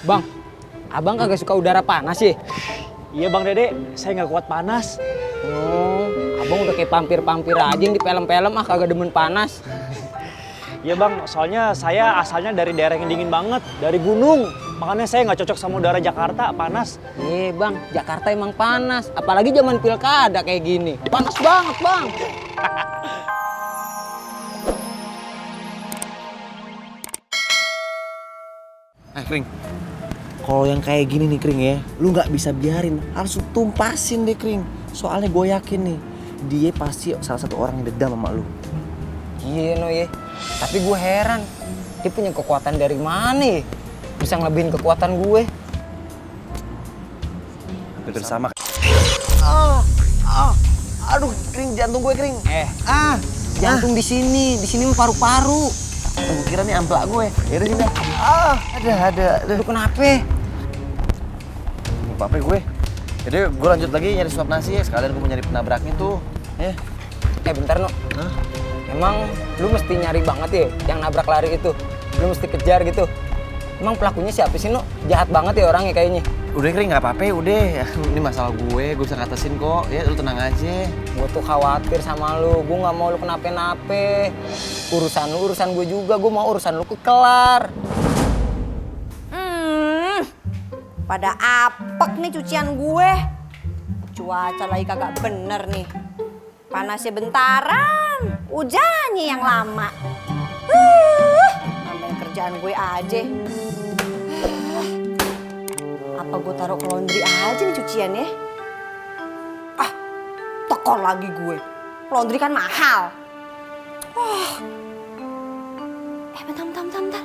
Bang, abang kagak suka udara panas sih? Iya Bang Dede, saya nggak kuat panas. Oh, abang udah kayak pampir-pampir aja yang di film-film kagak demen panas. Iya Bang, soalnya saya asalnya dari daerah yang dingin banget, dari gunung. Makanya saya nggak cocok sama udara Jakarta, panas. Iya bang, Jakarta emang panas. Apalagi zaman pilkada kayak gini. Panas banget bang. Kring, kalau yang kayak gini nih Kring ya, lu nggak bisa biarin, harus tumpasin deh Kring. Soalnya gue yakin nih, dia pasti salah satu orang yang dendam sama lu. Iya no ya. Tapi gue heran, dia punya kekuatan dari mana ya? Bisa ngelebihin kekuatan gue. Hampir sama. Aduh, Kring, jantung gue Kring. Jantung di sini mah paru-paru. Gue kira nih amplak gue. Ya udah sini. Ada. Lu kenapa? Lupa apa gue? Jadi gue lanjut lagi nyari suap nasi ya. Sekalian gue mau nyari penabraknya tuh. Ya. Bentar no. Hah? Emang lu mesti nyari banget ya yang nabrak lari itu? Lu mesti kejar gitu? Emang pelakunya siapa sih no? Jahat banget ya orangnya kayaknya. Udah Kring, nggak apa-apa udah. Ini masalah gue bisa ngatasin kok. Ya lu tenang aja. Gue tuh khawatir sama lu, gue nggak mau lu kenapa-nape. Urusan gue juga, gue mau urusan lu kelar. Pada apek nih cucian gue. Cuaca lagi kagak bener nih. Panasnya bentaran, hujannya yang lama. Nambahin kerjaan gue aja. Apa gue taruh ke laundry aja nih cuciannya? Tekor lagi gue. Laundry kan mahal. Bentar.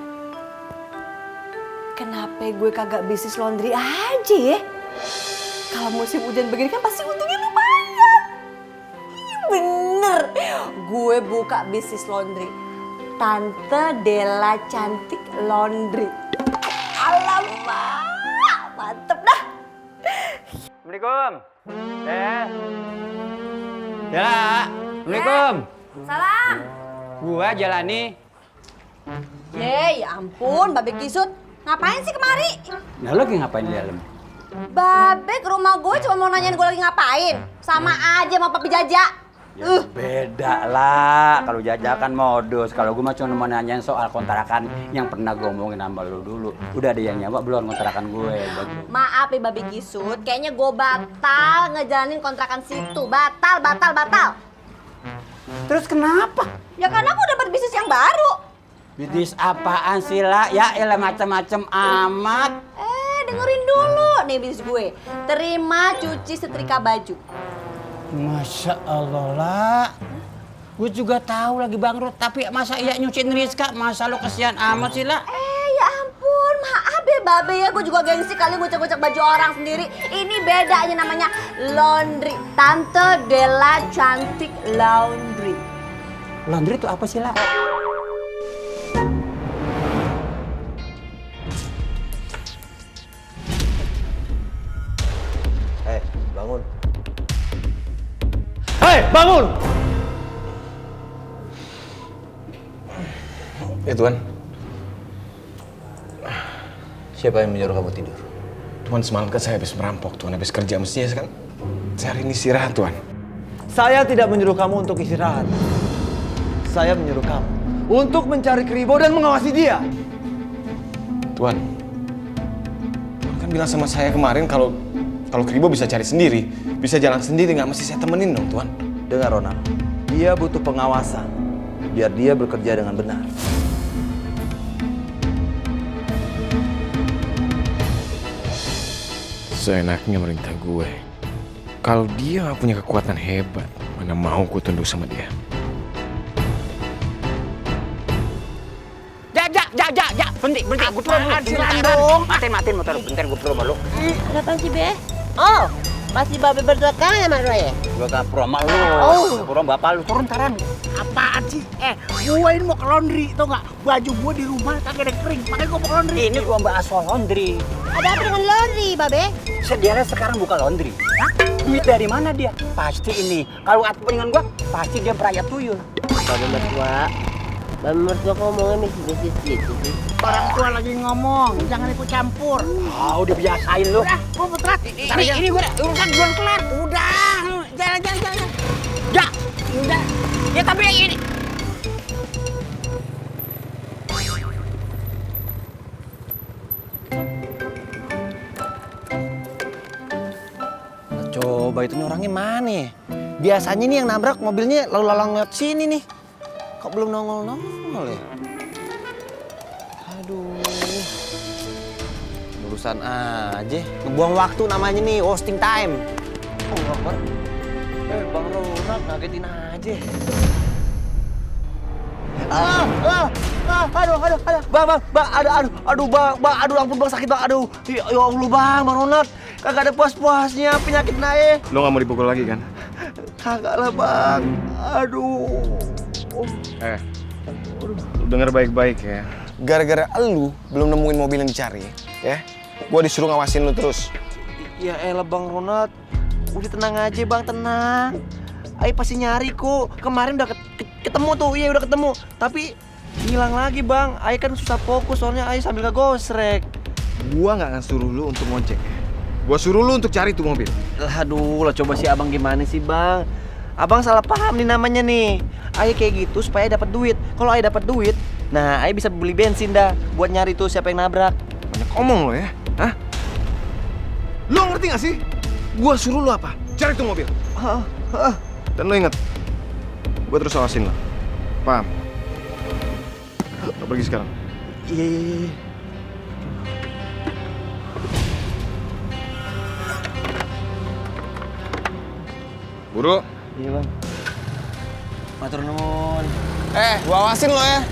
Kenapa gue kagak bisnis laundry aja ya? Kalau musim hujan begini kan pasti untungnya lumayan. Bener, gue buka bisnis laundry. Tante Della Cantik Laundry. Alamak, mantep dah. Assalamualaikum. Ya, Assalamualaikum. Salam. Gua Jalani. Ya ampun, Babe Kisut. Ngapain sih kemari? Nah, lo lagi ngapain di dalam? Babe ke rumah gue cuma mau nanyain gue lagi ngapain. Sama aja sama Papi Jaja. Ya, beda lah. Kalau jajakan modus. Kalau gue mah cuma mau nanyain soal kontrakan yang pernah gue omongin sama lo dulu. Udah ada yang nyawa belum kontrakan gue? Maaf ya Babe Kisut, kayaknya gue batal ngejalanin kontrakan situ. Batal. Terus kenapa? Ya karena gue dapat bisnis yang baru. Bisnis apaan sih lah? Ya elah macam-macam amat. Dengerin dulu nih bisnis gue. Terima cuci setrika baju. Masya Allah lah. Gue juga tahu lagi bangkrut, tapi masa iya nyuciin Rizka? Masa lo kesian amat sih lah? Ya ampun, maaf ya Babe ya. Gue juga gengsi kali ngocek-ngocek baju orang sendiri. Ini bedanya namanya laundry. Tante Della Cantik Laundry. Laundry itu apa sih lah? Bangun. Hei, bangun! Ya Tuan. Siapa yang menyuruh kamu tidur? Tuan, semalam kan saya habis merampok, Tuan. Habis kerja mestinya kan saya hari ini istirahat, Tuan. Saya tidak menyuruh kamu untuk istirahat. Saya menyuruh kamu untuk mencari Kribo dan mengawasi dia. Tuan kan bilang sama saya kemarin kalau Kribo bisa cari sendiri, bisa jalan sendiri, nggak mesti saya temenin dong, Tuan. Dengar Ronald, dia butuh pengawasan biar dia bekerja dengan benar. Seenaknya merintah gue. Kalau dia nggak punya kekuatan hebat, mana mau gue tunduk sama dia. Ja, berhenti. Aku tuh dong. Matiin motor, bentar gue perlu malu. Ada apaan sih, Be? Oh, masih Babe berdua kangen sama lo ya? Gue gak perlu sama lu. Perlu bapak lu, turun taran. Apaan sih? Gue ini mau ke laundry, tau gak? Baju gue di rumah kagak ada kering, makanya gue mau ke laundry. Ini gue bahas soal laundry. Ada apa dengan laundry, Babe? Sedianya sekarang buka laundry. Hah? Duit dari mana dia? Pasti ini. Kalau aku dengan gue, pasti dia perayaan tuyul. Babe berdua, Babe mertua kok ngomongnya misis-misis gitu sih. Orang tua lagi ngomong, jangan ikut campur. Ah, udah biasain lu. Udah, gua putra. Ini gue urusan belum kelar. Udah, jalan. Ya, udah. Ya tapi ini. Nah, coba itu nih orangnya mana ya? Biasanya nih yang nabrak mobilnya lalu lalang lewat sini nih. Kok belum nongol ya? Aduh. Urusan aja. Ngebuang waktu namanya nih, wasting time. Oh, Akbar. Bang Ronald ngagetin aja. Aduh, ampun bang, sakit bang, aduh, ya Allah bang Ronald, kagak ada puas-puasnya penyakit naik. Lo nggak mau dipukul lagi kan? Kagak lah bang, aduh. Lu denger baik-baik ya. Gara-gara elu belum nemuin mobil yang dicari, ya. Gua disuruh ngawasin lu terus. Ya elah bang Ronald, udah tenang aja bang, tenang. Ayo pasti nyari kok, kemarin udah ketemu tuh, iya udah ketemu. Tapi hilang lagi bang, Ayo kan susah fokus soalnya Ayo sambil ngegosrek. Gua nggak akan suruh lu untuk ngojek. Gua suruh lu untuk cari tuh mobil. Aduh, lah coba si abang gimana sih bang? Abang salah paham nih namanya nih. Ayo kayak gitu supaya dapat duit. Kalau Ayo dapat duit, nah Ayo bisa beli bensin dah buat nyari tuh siapa yang nabrak. Banyak omong lo ya, hah? Lo ngerti gak sih? Gua suruh lu apa? Cari tuh mobil. Dan lo inget, gua terus awasin lo. Paham? Lo pergi sekarang. Iya. Buru. Iya bang. Matur nuwun. Gua awasin lo ya.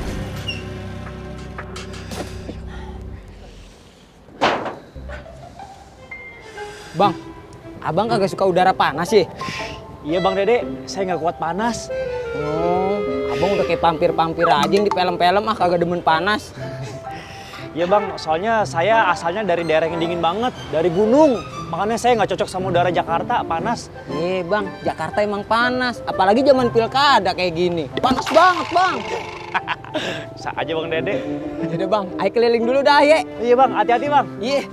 Bang, abang kagak suka udara panas sih? Iya Bang Dede, saya nggak kuat panas. Oh, abang udah kayak pampir-pampir aja yang di film-film kagak demen panas. Iya Bang, soalnya saya asalnya dari daerah yang dingin banget, dari gunung. Makanya saya nggak cocok sama udara Jakarta, panas. Iya bang, Jakarta emang panas. Apalagi zaman pilkada kayak gini. Panas banget bang. Bisa aja Bang Dede. Yaudah bang, ayo keliling dulu dah ye. Iya Bang, hati-hati Bang. Iya.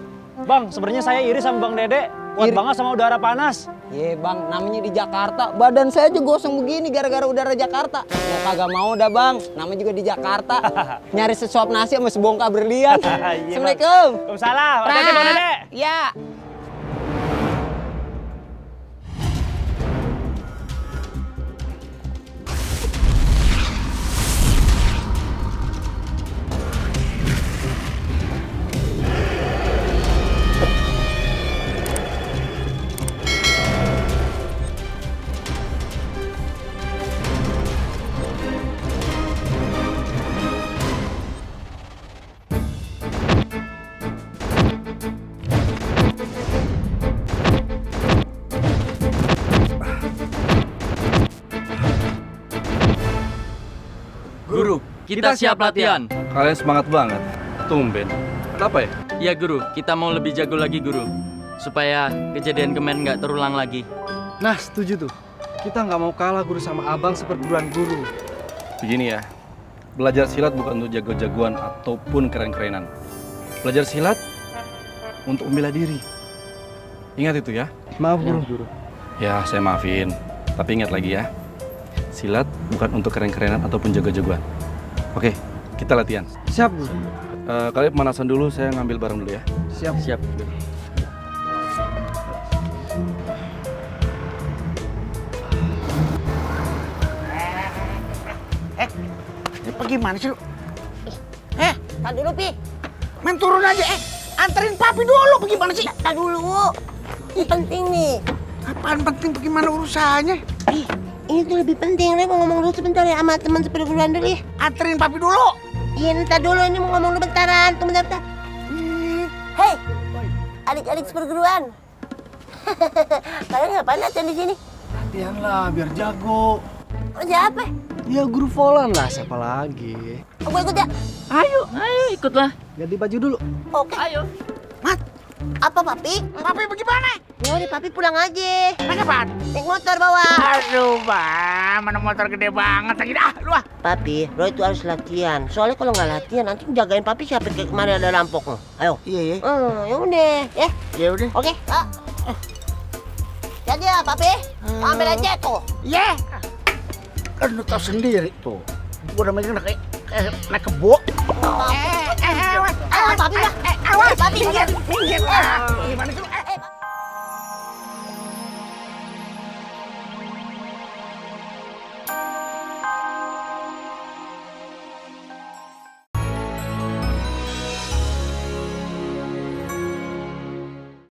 Bang, sebenarnya saya iri sama Bang Dede. Kuat Iri? banget sama udara panas. Iya bang, namanya di Jakarta. Badan saya aja gosong begini gara-gara udara Jakarta. Mau kagak mau dah bang, namanya juga di Jakarta. Nyari sesuap nasi sama sebongkah berlian. Iya, Bang. Assalamualaikum. Waalaikumsalam. Hati-hati Bang Dede. Ya. Guru, kita siap latihan. Kalian semangat banget. Tumben. Kenapa ya? Ya guru, kita mau lebih jago lagi guru. Supaya kejadian kemarin nggak terulang lagi. Nah, setuju tuh. Kita nggak mau kalah guru sama abang seperguruan guru. Begini ya, belajar silat bukan untuk jago-jagoan ataupun keren-kerenan. Belajar silat untuk membela diri. Ingat itu ya. Maaf guru. Ya, saya maafin. Tapi ingat lagi ya. Silat bukan untuk keren-kerenan ataupun jago-jagoan. Oke, kita latihan. Siap, guru. Kalian pemanasan dulu, saya ngambil barang dulu ya. Siap. Siap. Gimana sih lu? Tak dulu, Pi. Main turun aja, anterin papi dulu, bagaimana sih? Tak dulu. Ini penting nih. Apaan penting, bagaimana urusannya? Ini tuh lebih penting. Nih mau ngomong dulu sebentar ya sama teman seperguruan dulu ya. Anterin papi dulu. Iya, ntar dulu. Ini mau ngomong dulu bentaran. Tunggu bentar. Hei, adik-adik seperguruan. Kalian ngapain latihan di sini? Latihan lah, biar jago. Oh, siapa? Ya guru volan lah, siapa lagi? Oh, gue ikut ya? Ayo, Ayo ikutlah. ganti baju dulu. Oke. Ayo. Mat, Apa, Papi? Papi bagaimana? Ya udah, Papi pulang aja. Naik apaan? Naik motor bawa. Aduh, Bang, mana motor gede banget lagi dah, lu ah. Papi, lo itu harus latihan. Soalnya kalau nggak latihan nanti jagain Papi siapa kayak kemarin ada rampok. Ayo. Iya, iya. Ya udah, ya. Ya udah. Oke. Jadi ya, Papi. Ambil aja tuh. Ya. Kan lu tau sendiri tuh. Gua udah megang kayak naik kebo. Papi lah. Awas. Papi. Minggir. Gimana sih lu?